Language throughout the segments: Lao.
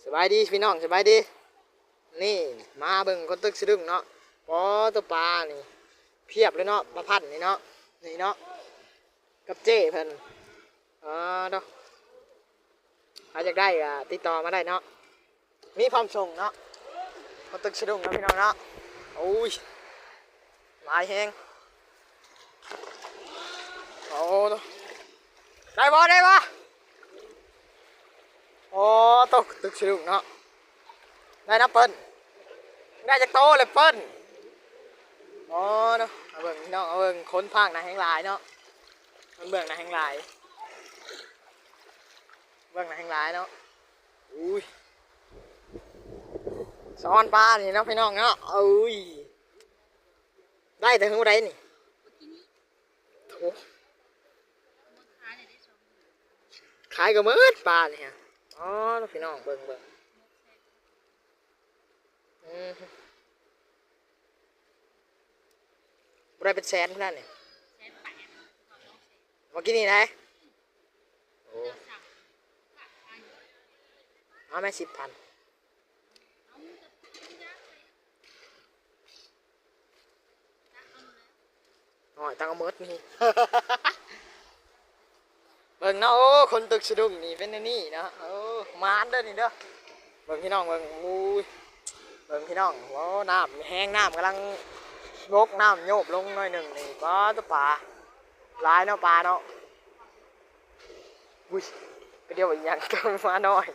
ສະບາຍດີພີ່ນ້ອງ ສະບາຍດີ. ນີ້ມາເບິ່ງຄົນຕຶກສະດຸ້ງເນາະ. ປໍ ໂຕປານີ້ພຽບເລີຍເນາະ ປາພັນນີ້ເນາະ ນີ້ເນາະ ກັບເຈ້ເພິ່ນ. ອໍ ໂທ້ ໃຜຢາກໄດ້ກໍຕິດຕໍ່ມາໄດ້ເນາະ ມີພ້ອມສົ່ງເນາະ. ຄົນຕຶກສະດຸ້ງເນາະພີ່ນ້ອງເນາະ. ໂອ້ຍ ຫຼາຍແຮງ. ໂອ້ ໄດ້ບໍ່ ໄດ້ບໍ່? ໂອ້ ຕົກຕຶກສະດຸ້ງເນາະ. ໄດ້ນະເປີ້ນ ໄດ້ຈັກໂຕແລ້ວເປີ້ນ? ໂອ້ ເນາະ ມາເບິ່ງພີ່ນ້ອງ ມາເບິ່ງ ຄົນພາກໜ້າແຮງຫຼາຍເນາະ. ມັນເບື້ອງໜ້າແຮງຫຼາຍ ເບື້ອງໜ້າແຮງຫຼາຍເນາະ. ອຸ້ຍ ສອນປານີ້ເນາະພີ່ນ້ອງເນາະ. ເອີຍ ໄດ້ແຕ່ເຖິງຜູ້ໃດນີ້? ໂຖ ຂາຍກໍໝົດປານີ້ຮະ. ອໍ ພີ່ນ້ອງເບິ່ງ ເບິ່ງ ອືມ ບໍ່ໄດ້ເປັນແສນພຸ້ນນະນີ້. ເມື່ອກີ້ນີ້ໄດ໋. ໂອ້ ເອົາແມ່ ສິບພັນ. ໂອ້ຍ ຕັງເອົາໝົດນີ້. ເບິ່ງເນາະ ໂອ້ ຄົນຕຶກສະດຸ້ງນີ້ເປັນແນວນີ້ເນາະ. ໂອ້ ໝານເດີນີ້ເດີ. ເບິ່ງພີ່ນ້ອງເບິ່ງ ໂອ້ຍ ເບິ່ງພີ່ນ້ອງ ໂອ້ ນ້ຳແຮງ ນ້ຳກຳລັງບົກ ນ້ຳໂຍບລົງໜ້ອຍໜຶ່ງນີ້. ປາ ໂຕປາຫຼາຍເນາະ ປາເນາະ. ອຸ້ຍ ກະດຽວອີຫຍັງ ກະມານ້ອຍ.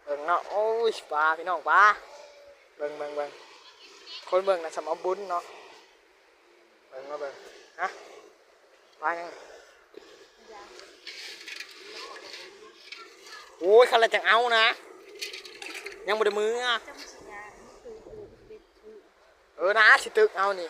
ເບິ່ງເນາະ ໂອ້ຍ ປາພີ່ນ້ອງ ປາ ເບິ່ງ ເບິ່ງ ເບິ່ງ ຄົນເບິ່ງນະສ່ຳເອົາບຸນເນາະ. ເບິ່ງມາເບິ່ງ ຮະ ປາຫຍັງ? ໂອ້ຍ ຄັນລະຈັ່ງເອົານະ ຍັງບໍ່ໄດ້ເມືອ. ເອີນະ ຊິຕຶກເອົານີ້.